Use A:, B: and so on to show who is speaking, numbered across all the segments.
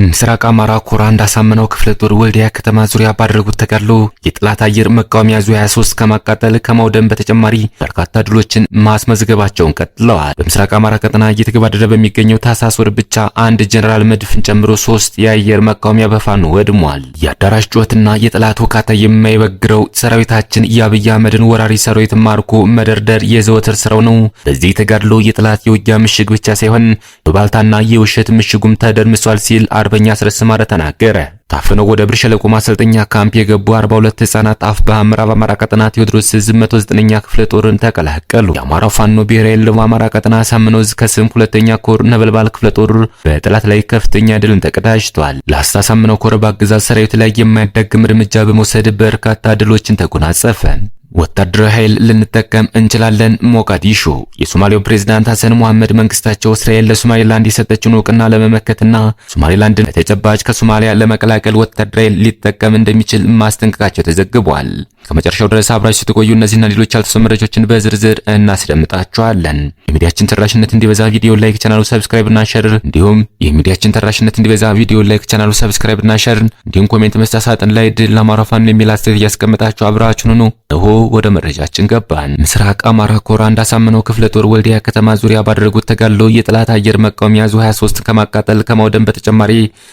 A: ምስራቅ አማራ ኮር አንድ አሳምነው ክፍለ ጦር ወልዲያ ከተማ ዙሪያ ባደረጉት ተጋድሎ የጠላት አየር መቃወሚያ ዙ 23 ከማቃጠል ከማውደም በተጨማሪ በርካታ ድሎችን ማስመዝገባቸውን ቀጥለዋል። በምስራቅ አማራ ቀጠና እየተገባደደ በሚገኘው ታህሳስ ወር ብቻ አንድ ጀነራል መድፍን ጨምሮ 3 የአየር መቃወሚያ በፋኖ ወድሟል። የአዳራሽ ጩኸትና የጠላት ውካታ የማይበግረው ሰራዊታችን የአብይ አህመድን ወራሪ ሰራዊት ማርኮ መደርደር የዘወትር ስራው ነው። በዚህ ተጋድሎ የጠላት የውጊያ ምሽግ ብቻ ሳይሆን በባልታና የውሸት ምሽጉም ተደርምሷል ሲል አርበኛ አስረስ ማረ ተናገረ። ታፍነው ወደ ብር ሸለቆ ማሰልጠኛ ካምፕ የገቡ 42 ህጻናት አፍብኃ ምዕራብ አማራ ቀጠና ቴዎድሮስ ዕዝ 109ኛ ክፍለ ጦርን ተቀላቀሉ። የአማራው ፋኖ ብሔራዊ ኃይል አማራ ቀጠና አሳምነው ዕዝ ከስም ሁለተኛ ኮር ነበልባል ክፍለ ጦር በጠላት ላይ ከፍተኛ ድልን ተቀዳጅቷል። ላስታ አሳምነው ኮር በአገዛዝ ሰራዊት ላይ የማያዳግም እርምጃ በመውሰድ በርካታ ድሎችን ተጎናጸፈ። ወታደራዊ ኃይል ልንጠቀም እንችላለን። ሞቃዲሾ። የሶማሊያው ፕሬዝዳንት ሐሰን መሐመድ መንግስታቸው እስራኤል ለሶማሊላንድ የሰጠችውን እውቅና ለመመከትና ሶማሊላንድን በተጨባጭ ከሶማሊያ ለመቀላቀል ወታደራዊ ሊጠቀም እንደሚችል ማስጠንቀቃቸው ተዘግቧል። ከመጨረሻው ድረስ አብራችሁ ስትቆዩ እነዚህና ሌሎች ያልተሰሙ መረጃዎችን በዝርዝር እናስደምጣችኋለን። የሚዲያችን ተደራሽነት እንዲበዛ ቪዲዮ like፣ ቻናሉ subscribe እና share እንዲሁም የሚዲያችን ተደራሽነት እንዲበዛ ቪዲዮ like፣ ቻናሉ subscribe እና share እንዲሁም comment መስጫ ሳጥን ላይ ድል ለአማራ ፋኖ የሚል አስተያየት እያስቀመጣችሁ አብራችሁን ሁኑ። እነሆ ወደ መረጃችን ገባን። ምስራቅ አማራ ኮር አንድ አሳምነው ክፍለ ጦር ወልዲያ ከተማ ዙሪያ ባደረጉት ተጋድሎ የጠላት አየር መቃወሚያ ዙ 23 ከማቃጠል ከማውደም በተጨማሪ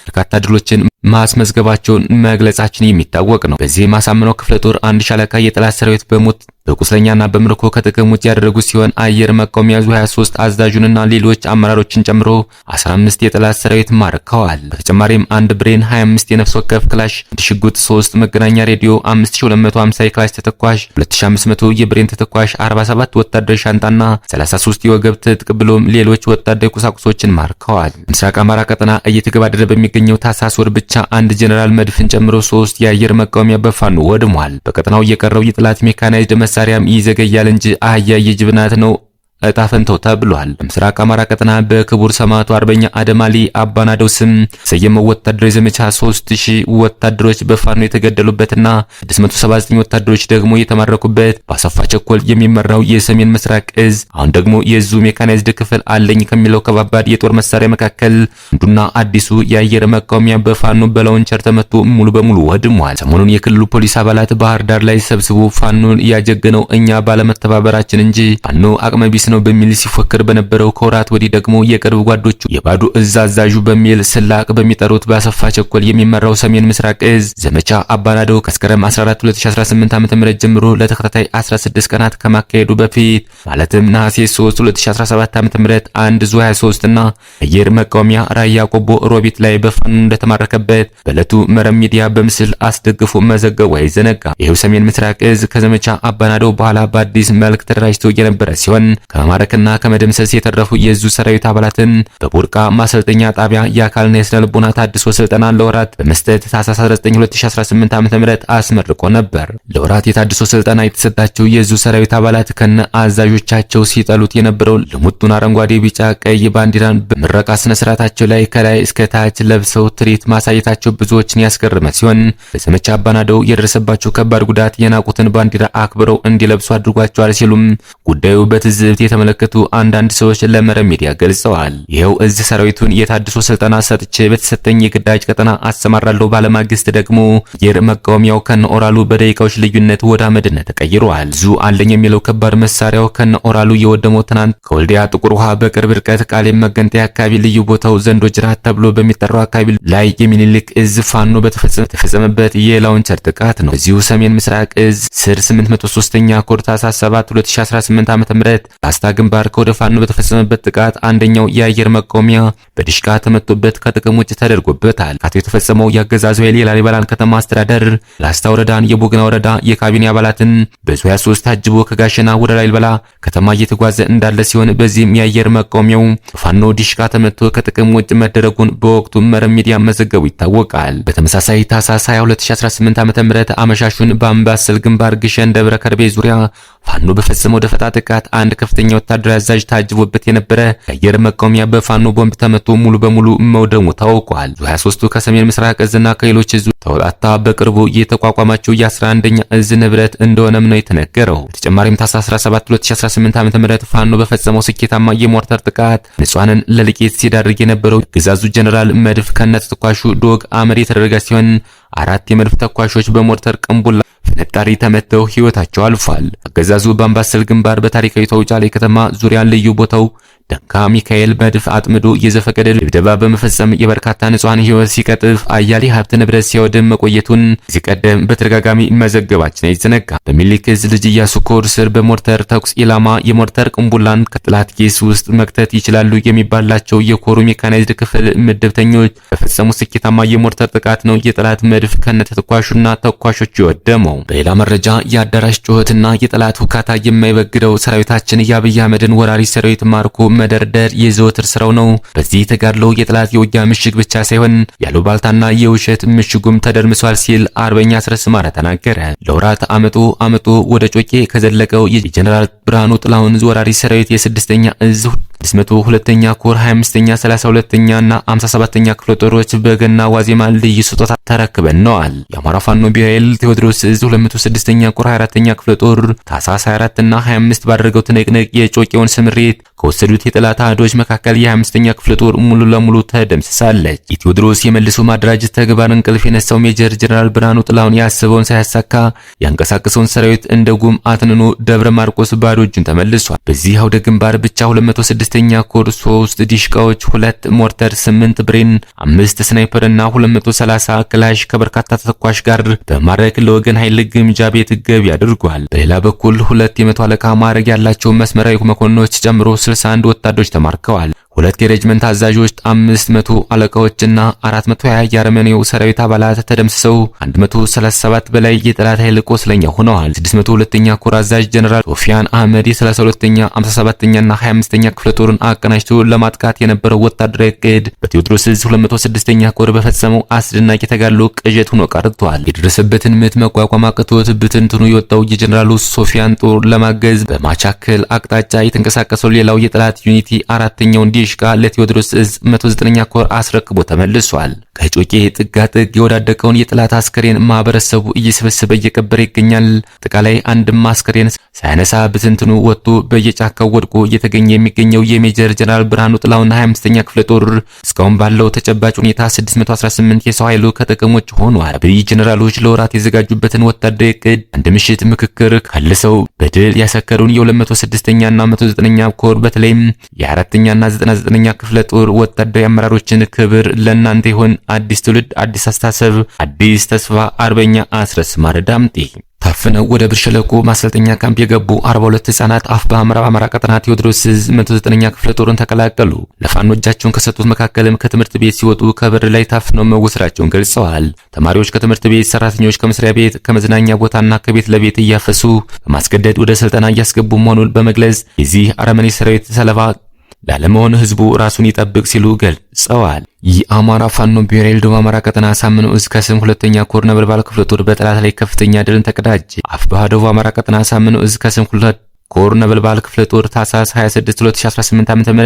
A: በርካታ ድሎችን ማስመዝገባቸውን መግለጻችን የሚታወቅ ነው። በዚህ አሳምነው ክፍለ ጦር አንድ ሻለቃ የጠላት ሰራዊት በሞት በቁስለኛና በምርኮ ከጥቅም ውጭ ያደረጉ ሲሆን አየር መቃወሚያ ዙ 23 አዛዡንና ሌሎች አመራሮችን ጨምሮ 15 የጠላት ሰራዊት ማርከዋል። በተጨማሪም አንድ ብሬን፣ 25 የነፍስ ወከፍ ክላሽ፣ አንድ ሽጉጥ፣ 3 መገናኛ ሬዲዮ፣ 5250 የክላሽ ተተኳሽ፣ 2500 የብሬን ተተኳሽ፣ 47 ወታደራዊ ሻንጣና 33 የወገብ ትጥቅ ብሎም ሌሎች ወታደራዊ ቁሳቁሶችን ማርከዋል። ምስራቅ አማራ ቀጠና እየተገባደደ በሚገኘው ታህሳስ ወር ብቻ አንድ ጀነራል መድፍን ጨምሮ 3 የአየር መቃወሚያ በፋኖ ወድሟል። በቀጠናው የቀረው የጠላት ሜካናይዝድ መሳሪያም ይዘገያል እንጂ አህያ የጅብ ናት ነው እጣ ፈንታው ተብሏል። በምስራቅ አማራ ቀጠና በክቡር ሰማዕቱ አርበኛ አደማሊ አባናደው ስም ሰየመው ወታደራዊ ዘመቻ 3000 ወታደሮች በፋኖ የተገደሉበትና 679 ወታደሮች ደግሞ የተማረኩበት በአሰፋ ቸኮል የሚመራው የሰሜን ምስራቅ እዝ አሁን ደግሞ የዙ ሜካናይዝድ ክፍል አለኝ ከሚለው ከባባድ የጦር መሳሪያ መካከል አንዱና አዲሱ የአየር መቃወሚያ በፋኖ በ launcher ተመቶ ሙሉ በሙሉ ወድሟል። ሰሞኑን የክልሉ ፖሊስ አባላት ባህር ዳር ላይ ሰብስቦ ፋኖን ያጀገነው እኛ ባለመተባበራችን እንጂ ፋኖ አቅመቢስ ነው በሚል ሲፎክር በነበረው ከወራት ወዲህ ደግሞ የቅርብ ጓዶቹ የባዶ እዝ አዛዡ በሚል ስላቅ በሚጠሩት በአሰፋ ቸኮል የሚመራው ሰሜን ምስራቅ እዝ ዘመቻ አባናደው ከመስከረም 14 2018 ዓ.ም ጀምሮ ለተከታታይ 16 ቀናት ከማካሄዱ በፊት ማለትም ነሐሴ 3 2017 ዓ.ም አንድ ዙ 23 እና አየር መቃወሚያ ራያ ቆቦ ሮቢት ላይ በፋኖ እንደተማረከበት በዕለቱ መረብ ሚዲያ በምስል አስደግፎ መዘገቡ አይዘነጋም። ይኸው ሰሜን ምስራቅ እዝ ከዘመቻ አባናደው በኋላ በአዲስ መልክ ተደራጅቶ የነበረ ሲሆን ከመማረክና ከመደምሰስ የተረፉ የዙ ሰራዊት አባላትን በቡርቃ ማሰልጠኛ ጣቢያ የአካልና የስነ ልቦና ታድሶ ስልጠና ለወራት በመስጠት ታህሳስ 19 2018 ዓ.ም አስመርቆ ነበር። ለወራት የታድሶ ስልጠና የተሰጣቸው የዙ ሰራዊት አባላት ከነ አዛዦቻቸው ሲጠሉት የነበረው ልሙጡን አረንጓዴ፣ ቢጫ፣ ቀይ ባንዲራን በምረቃ ስነ ስርዓታቸው ላይ ከላይ እስከ ታች ለብሰው ትርኢት ማሳየታቸው ብዙዎችን ያስገረመ ሲሆን በዘመቻ አባናደው የደረሰባቸው ከባድ ጉዳት የናቁትን ባንዲራ አክብረው እንዲለብሱ አድርጓቸዋል ሲሉም ጉዳዩ በትዝብት የተመለከቱ አንዳንድ ሰዎች ለመረብ ሚዲያ ገልጸዋል። ይኸው እዝ ሰራዊቱን የታድሶ ስልጠና ሰጥቼ በተሰጠኝ የግዳጅ ቀጠና አሰማራለሁ ባለማግስት ደግሞ አየር መቃወሚያው ከነ ኦራሉ በደቂቃዎች ልዩነት ወደ አመድነት ተቀይሯል። ዙ አለኝ የሚለው ከባድ መሳሪያው ከነ ኦራሉ የወደመው ትናንት ከወልዲያ ጥቁር ውሃ በቅርብ ርቀት ቃሌም መገንጠያ አካባቢ ልዩ ቦታው ዘንዶ ጅራት ተብሎ በሚጠራው አካባቢ ላይ የሚኒልክ እዝ ፋኖ በተፈጸመበት የ launcher ጥቃት ነው። በዚሁ ሰሜን ምስራቅ እዝ ስር 803ኛ ኮር ታህሳስ 7 2018 ዓ.ም ላስታ ግንባር ከወደ ፋኖ በተፈጸመበት ጥቃት አንደኛው የአየር መቃወሚያ በዲሽቃ ተመቶበት ከጥቅም ውጭ ተደርጎበታል። ጥቃቱ የተፈጸመው የአገዛዙ ኃይል የላሊበላን ከተማ አስተዳደር ላስታ ወረዳን የቦግና ወረዳ የካቢኔ አባላትን በዙ 23 ታጅቦ ከጋሸና ወደ ላሊበላ ከተማ እየተጓዘ እንዳለ ሲሆን በዚህም የአየር መቃወሚያው ፋኖ ዲሽቃ ተመቶ ከጥቅም ውጭ መደረጉን በወቅቱ መረብ ሚዲያ መዘገቡ ይታወቃል። በተመሳሳይ ታህሳስ 22 2018 ዓ.ም አመሻሹን በአምባሰል ግንባር ግሸን ደብረ ከርቤ ዙሪያ ፋኖ በፈጸመው ደፈጣ ጥቃት አንድ ከፍተኛ ወታደራዊ አዛዥ ታጅቦበት የነበረ የአየር መቃወሚያ በፋኖ ቦምብ ተመቶ ሙሉ በሙሉ መውደሙ ታውቋል። ዙ 23ቱ ከሰሜን ምስራቅ እዝና ከሌሎች እዙ ተውጣጣ በቅርቡ የተቋቋመችው የ11ኛ እዝ ንብረት እንደሆነም ነው የተነገረው። በተጨማሪም ታህሳስ 17 2018 ዓ.ም ፋኖ በፈጸመው ስኬታማ የሞርተር ጥቃት ንጹሃንን ለልቂት ሲዳርግ የነበረው ግዛዙ ጀነራል መድፍ ከነተኳሹ ዶግ አመድ የተደረገ ሲሆን 4 የመድፍ ተኳሾች በሞርተር ቅንቡላ ፍንጣሪ ተመተው ህይወታቸው አልፏል። አገዛዙ በአምባሰል ግንባር በታሪካዊቷ ውጫሌ ከተማ ዙሪያ ልዩ ቦታው ደንካ ሚካኤል መድፍ አጥምዶ የዘፈቀደ ድብደባ በመፈጸም የበርካታ ንጹሃን ህይወት ሲቀጥፍ አያሌ ሀብት ንብረት ሲያወድም መቆየቱን ከዚህ ቀደም በተደጋጋሚ መዘገባችን አይዘነጋም። በሚኒልክ ዕዝ ልጅ ኢያሱ ኮር ስር በሞርተር ተኩስ ኢላማ የሞርተር ቅንቡላን ከጠላት ኪስ ውስጥ መክተት ይችላሉ የሚባላቸው የኮሩ ሜካናይዝድ ክፍል ምድብተኞች በፈጸሙ ስኬታማ የሞርተር ጥቃት ነው የጠላት መድፍ ከነተተኳሹና ተኳሾቹ የወደመው። በሌላ መረጃ የአዳራሽ ጩኸትና የጠላት ሁካታ የማይበግረው ሰራዊታችን የአብይ አህመድን ወራሪ ሰራዊት ማርኮ መደርደር የዘወትር ስራው ነው። በዚህ ተጋድሎ የጠላት የውጊያ ምሽግ ብቻ ሳይሆን ያሉባልታና የውሸት ምሽጉም ተደርምሷል ሲል አርበኛ አስረስ ማረ ተናገረ። ለወራት አመጡ አመጡ ወደ ጮቄ ከዘለቀው የጀነራል ብርሃኑ ጥላሁን ወራሪ ሰራዊት የ6ኛ እዝ 602ኛ ኮር 25ኛ 32ኛ እና 57ኛ ክፍለ ጦሮች በገና ዋዜማ ልዩ ስጦታ ተረክበነዋል። የአማራ ፋኖ ብሔራዊ ቴዎድሮስ እዝ 206ኛ ኮር 24ኛ ክፍለ ጦር ታህሳስ 24 እና 25 ባደረገው ትንቅንቅ የጮቄውን ስምሪት ከወሰዱት የጠላት አሃዶች መካከል የ25ኛ ክፍለ ጦር ሙሉ ለሙሉ ተደምስሳለች። የቴዎድሮስ የመልሶ ማደራጀት ተግባር እንቅልፍ የነሳው ሜጀር ጀነራል ብርሃኑ ጥላሁን ያሰበውን ሳያሳካ ያንቀሳቀሰውን ሰራዊት እንደ ጉም አትንኖ ደብረ ማርቆስ ባዶ እጁን ተመልሷል። በዚህ አውደ ግንባር ብቻ 206ኛ ኮር 3 ዲሽቃዎች፣ 2 ሞርተር፣ 8 ብሬን፣ 5 ስናይፐር እና 230 ክላሽ ከበርካታ ተተኳሽ ጋር በማድረግ ለወገን ኃይል ግምጃ ቤት ገቢ አድርጓል። በሌላ በኩል ሁለት የመቶ አለቃ ማዕረግ ያላቸው መስመራዊ መኮንኖች ጨምሮ 61 ወታደሮች ተማርከዋል። ሁለት የሬጅመንት አዛዦች፣ 500 አለቃዎችና 420 የአረመኔው ሰራዊት አባላት ተደምስሰው 137 በላይ የጠላት ኃይል ቆስለኛ ሆነዋል። 602ኛ ኮር አዛዥ ጀነራል ሶፊያን አህመድ የ32ኛ፣ 57ኛ እና 25ኛ ክፍለ ጦርን አቀናጅቶ ለማጥቃት የነበረው ወታደራዊ እቅድ በቴዎድሮስ ዕዝ 206ኛ ኮር በፈጸመው አስደናቂ ተጋድሎ ቅዠት ሆኖ ቀርቷል። የደረሰበትን ምት መቋቋም አቅቶት ብትንትኑ የወጣው የጀነራሉ ሶፊያን ጦር ለማገዝ በማቻከል አቅጣጫ የተንቀሳቀሰው ሌላው የጠላት unit አራተኛውን ዲሽቃ ለቴዎድሮስ ዕዝ 109ኛ ኮር አስረክቦ ተመልሷል። ከጮቄ ጥጋጥግ የወዳደቀውን የጠላት አስከሬን ማህበረሰቡ እየሰበሰበ እየቀበረ ይገኛል። አጠቃላይ አንድም አስከሬን ሳያነሳ ብትንትኑ ወጥቶ በየጫካው ወድቆ እየተገኘ የሚገኘው የሜጀር ጀነራል ብርሃኑ ጥላሁን 25ኛ ክፍለ ጦር እስካሁን ባለው ተጨባጭ ሁኔታ 618 የሰው ኃይሉ ከጥቅም ውጭ ሆኗል። አብይ ጀነራሎች ለወራት የዘጋጁበትን ወታደራዊ እቅድ አንድ ምሽት ምክክር ከልሰው በድል ያሰከሩን የ206ኛ እና 109ኛ ኮር በተለይም የ4ኛ እና 99ኛ ክፍለ ጦር ወታደራዊ አመራሮችን ክብር ለእናንተ ይሁን። አዲስ ትውልድ፣ አዲስ አስተሳሰብ፣ አዲስ ተስፋ። አርበኛ አስረስ ማረ ዳምጤ። ታፍነው ወደ ብር ሸለቆ ማሰልጠኛ ካምፕ የገቡ 42 ህጻናት አፍብኃ ምዕራብ አማራ ቀጠና ቴዎድሮስ ዕዝ 109ኛ ክፍለ ጦርን ተቀላቀሉ። ለፋኖ እጃቸውን ከሰጡት መካከልም ከትምህርት ቤት ሲወጡ ከበር ላይ ታፍነው መወሰዳቸውን ገልጸዋል። ተማሪዎች ከትምህርት ቤት፣ ሰራተኞች ከመስሪያ ቤት፣ ከመዝናኛ ቦታና ከቤት ለቤት እያፈሱ በማስገደድ ወደ ስልጠና እያስገቡ መሆኑን በመግለጽ የዚህ አረመኔ ሰራዊት ሰለባ ላለመሆን ህዝቡ ራሱን ይጠብቅ ሲሉ ገልጸዋል። የአማራ ፋኖ ብሔራዊ ደቡብ አማራ ቀጠና አሳምነው ዕዝ ከስም ሁለተኛ ኮር ነበልባል ክፍለ ጦር በጠላት ላይ ከፍተኛ ድልን ተቀዳጀ። አፍብኃ ደቡብ አማራ ቀጠና አሳምነው ዕዝ ከስም ሁለት ኮር ነበልባል ክፍለ ጦር ታህሳስ 26 2018 ዓ.ም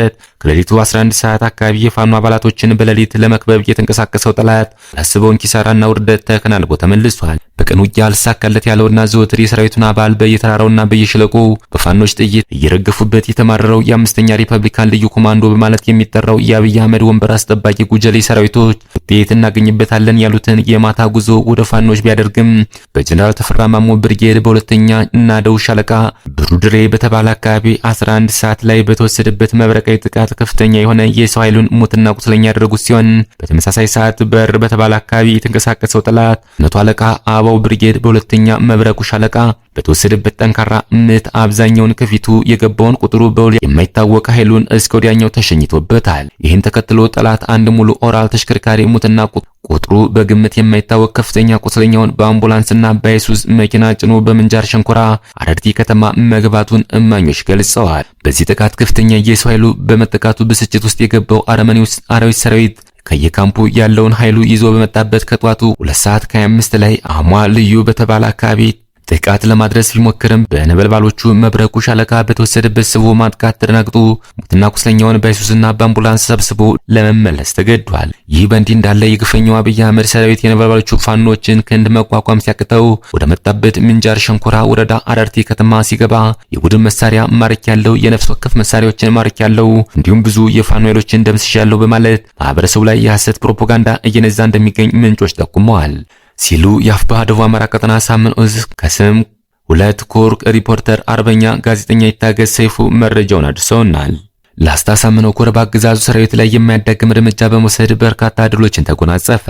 A: ከሌሊቱ 11 ሰዓት አካባቢ የፋኖ አባላቶችን በሌሊት ለመክበብ የተንቀሳቀሰው ጠላት ያላሰበውን ኪሳራና ውርደት ተከናንቦ ተመልሷል። በቀን ውጊያ አልሳካለት ያለውና ዘወትር የሰራዊቱን አባል በየተራራውና በየሸለቆው በፋኖች ጥይት እየረገፉበት የተማረረው የአምስተኛ ሪፐብሊካን ልዩ ኮማንዶ በማለት የሚጠራው የአብይ አህመድ ወንበር አስጠባቂ ጉጀሌ ሰራዊቶች ውጤት እናገኝበታለን ያሉትን የማታ ጉዞ ወደ ፋኖች ቢያደርግም በጀነራል ተፈራ ማሞ ብርጌድ በሁለተኛ እናደው ሻለቃ ብሩድሬ በተባለ አካባቢ 11 ሰዓት ላይ በተወሰደበት መብረቃዊ ጥቃት ከፍተኛ የሆነ የሰው ኃይሉን ሙትና ቁስለኛ ያደረጉት ሲሆን በተመሳሳይ ሰዓት በር በተባለ አካባቢ የተንቀሳቀሰው ጠላት መቶ አለቃ አበባው ብርጌድ በሁለተኛ መብረቁ ሻለቃ በተወሰደበት ጠንካራ ምት አብዛኛውን ከፊቱ የገባውን ቁጥሩ በውል የማይታወቅ ኃይሉን እስከ ወዲያኛው ተሸኝቶበታል። ይህን ተከትሎ ጠላት አንድ ሙሉ ኦራል ተሽከርካሪ ሙትና ቁጥሩ በግምት የማይታወቅ ከፍተኛ ቁስለኛውን በአምቡላንስና በአይሱዝ መኪና ጭኖ በምንጃር ሸንኮራ አረርቲ ከተማ መግባቱን እማኞች ገልጸዋል። በዚህ ጥቃት ከፍተኛ የሰው ኃይሉ በመጠቃቱ ብስጭት ውስጥ የገባው አረመኔው አራዊት ሰራዊት ከየካምፑ ያለውን ኃይሉ ይዞ በመጣበት ከጧቱ 2:25 ላይ አሟ ልዩ በተባለ አካባቢ ጥቃት ለማድረስ ቢሞክርም በነበልባሎቹ መብረቁ ሻለቃ በተወሰደበት ስቦ ማጥቃት ተደናግጦ ሙትና ቁስለኛውን በአይሱዙና በአምቡላንስ ሰብስቦ ለመመለስ ተገዷል። ይህ በእንዲህ እንዳለ የግፈኛው አብይ አህመድ ሰራዊት የነበልባሎቹ ፋኖችን ክንድ መቋቋም ሲያቅተው ወደ መጣበት ምንጃር ሸንኮራ ወረዳ አረርቲ ከተማ ሲገባ የቡድን መሳሪያ ማርኬያለሁ፣ የነፍስ ወከፍ መሳሪያዎችን ማርኬያለሁ፣ እንዲሁም ብዙ የፋኖ ኃይሎችን ደምስሻለሁ በማለት ማህበረሰቡ ላይ የሐሰት ፕሮፓጋንዳ እየነዛ እንደሚገኝ ምንጮች ጠቁመዋል ሲሉ የአፍብኃ ደቡብ አማራ ቀጠና ሳምን እዝ ከስም ሁለት ኮር ሪፖርተር አርበኛ ጋዜጠኛ ይታገስ ሰይፉ መረጃውን አድርሰውናል። ላስታ አሳምነው ኮር በአገዛዙ ሰራዊት ላይ የማያዳግም እርምጃ በመውሰድ በርካታ ድሎችን ተጎናጸፈ።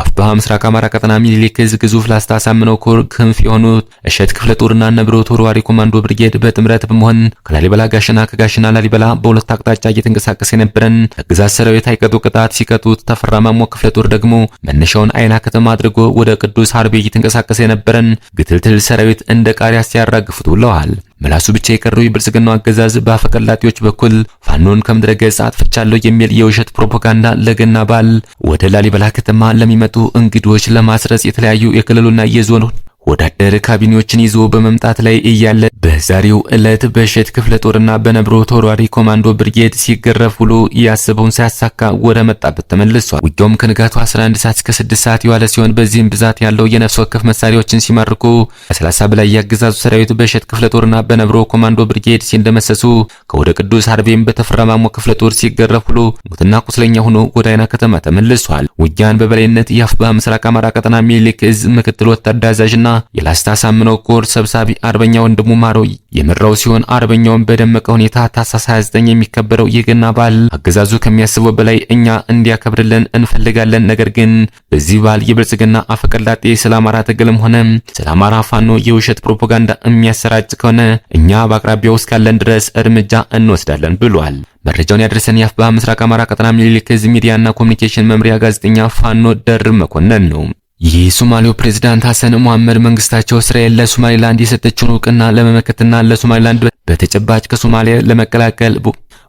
A: አፍብኃ ምስራቅ አማራ ቀጠና ሚኒሊክ እዝ ግዙፍ ላስታ አሳምነው ኮር ክንፍ የሆኑት እሸት ክፍለ ጦርና ነብሮ ተወርዋሪ ኮማንዶ ብርጌድ በጥምረት በመሆን ከላሊበላ ጋሸና፣ ከጋሸና ላሊበላ በሁለት አቅጣጫ እየተንቀሳቀሰ የነበረን አገዛዝ ሰራዊት አይቀጡ ቅጣት ሲቀጡት፣ ተፈራ ማሞ ክፍለ ጦር ደግሞ መነሻውን አይና ከተማ አድርጎ ወደ ቅዱስ ሀርቤ እየተንቀሳቀሰ የነበረን ግትልትል ሰራዊት እንደ ቃሪያ ሲያራግፉት ውለዋል። ምላሱ ብቻ የቀረው የብልጽግናው አገዛዝ በአፈቀላጤዎች በኩል ፋኖን ከምድረ ገጽ አጥፍቻለሁ የሚል የውሸት ፕሮፓጋንዳ ለገና በዓል ወደ ላሊበላ ከተማ ለሚመጡ እንግዶች ለማስረጽ የተለያዩ የክልሉና የዞን ወዳደር ካቢኔዎችን ይዞ በመምጣት ላይ እያለ በዛሬው ዕለት በእሸት ክፍለ ጦርና በነብሮ ተወርዋሪ ኮማንዶ ብርጌድ ሲገረፍ ውሎ ያሰበውን ሳያሳካ ወደ መጣበት ተመልሷል። ውጊያውም ከንጋቱ 11 ሰዓት እስከ 6 ሰዓት የዋለ ሲሆን በዚህም ብዛት ያለው የነፍስ ወከፍ መሳሪያዎችን ሲማርኩ ከ30 በላይ ያገዛዙ ሰራዊት በእሸት ክፍለ ጦርና በነብሮ ኮማንዶ ብርጌድ ሲደመሰሱ ከወደ ቅዱስ ሀርቤም በተፈራ ማሞ ክፍለ ጦር ሲገረፍ ውሎ ሙትና ቁስለኛ ሆኖ ወደ አይና ከተማ ተመልሷል። ውጊያን በበላይነት የአፍብኃ ምስራቅ አማራ ቀጠና ሚኒሊክ እዝ ምክትል ወታደር አዛዥና የላስታ አሳምነው ኮር ሰብሳቢ አርበኛ ወንድሙ ማሮ የመራው ሲሆን አርበኛውን በደመቀ ሁኔታ ታህሳስ 29 የሚከበረው የገና በዓል አገዛዙ ከሚያስበው በላይ እኛ እንዲያከብርልን እንፈልጋለን። ነገር ግን በዚህ በዓል የብልጽግና አፈቀላጤ ስለ አማራ ትግልም ሆነ ስለ አማራ ፋኖ የውሸት ፕሮፓጋንዳ የሚያሰራጭ ከሆነ እኛ በአቅራቢያው እስካለን ድረስ እርምጃ እንወስዳለን ብሏል። መረጃውን ያደረሰን የአፍብኃ ምስራቅ አማራ ቀጠና ሚኒሊክ እዝ ሚዲያና ኮሚኒኬሽን መምሪያ ጋዜጠኛ ፋኖ ደርብ መኮንን ነው። የሶማሌው ፕሬዝዳንት ሐሰን መሐመድ መንግስታቸው እስራኤል ለሶማሊላንድ የሰጠችውን እውቅና ለመመከትና ለሶማሊላንድ በተጨባጭ ከሶማሊያ ለመቀላቀል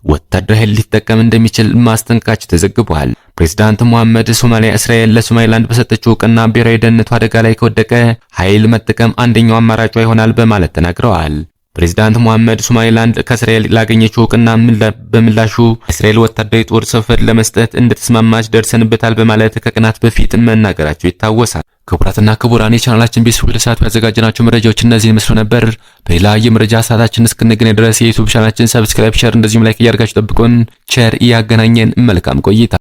A: ወታደራዊ ኃይል ሊጠቀም እንደሚችል ማስጠንቀቃቸው ተዘግቧል። ፕሬዝዳንት መሐመድ ሶማሊያ እስራኤል ለሶማሊላንድ በሰጠችው እውቅና ብሔራዊ ደህንነቱ አደጋ ላይ ከወደቀ ኃይል መጠቀም አንደኛው አማራጯ ይሆናል በማለት ተናግረዋል። ፕሬዝዳንት መሐመድ ሶማሊላንድ ከእስራኤል ላገኘችው እውቅና በምላሹ እስራኤል ወታደራዊ ጦር ሰፈር ለመስጠት እንደተስማማች ደርሰንበታል በማለት ከቀናት በፊት መናገራቸው ይታወሳል። ክቡራትና ክቡራን የቻናላችን ቤተሰቦች ለሰዓቱ ያዘጋጀናቸው መረጃዎች እነዚህን ይመስሉ ነበር። በሌላ የመረጃ ሰዓታችን እስክንገናኝ ድረስ የ YouTube ቻናላችን subscribe፣ share እንደዚሁም like እያደረጋችሁ ጠብቁን። ቸር እያገናኘን መልካም ቆይታ።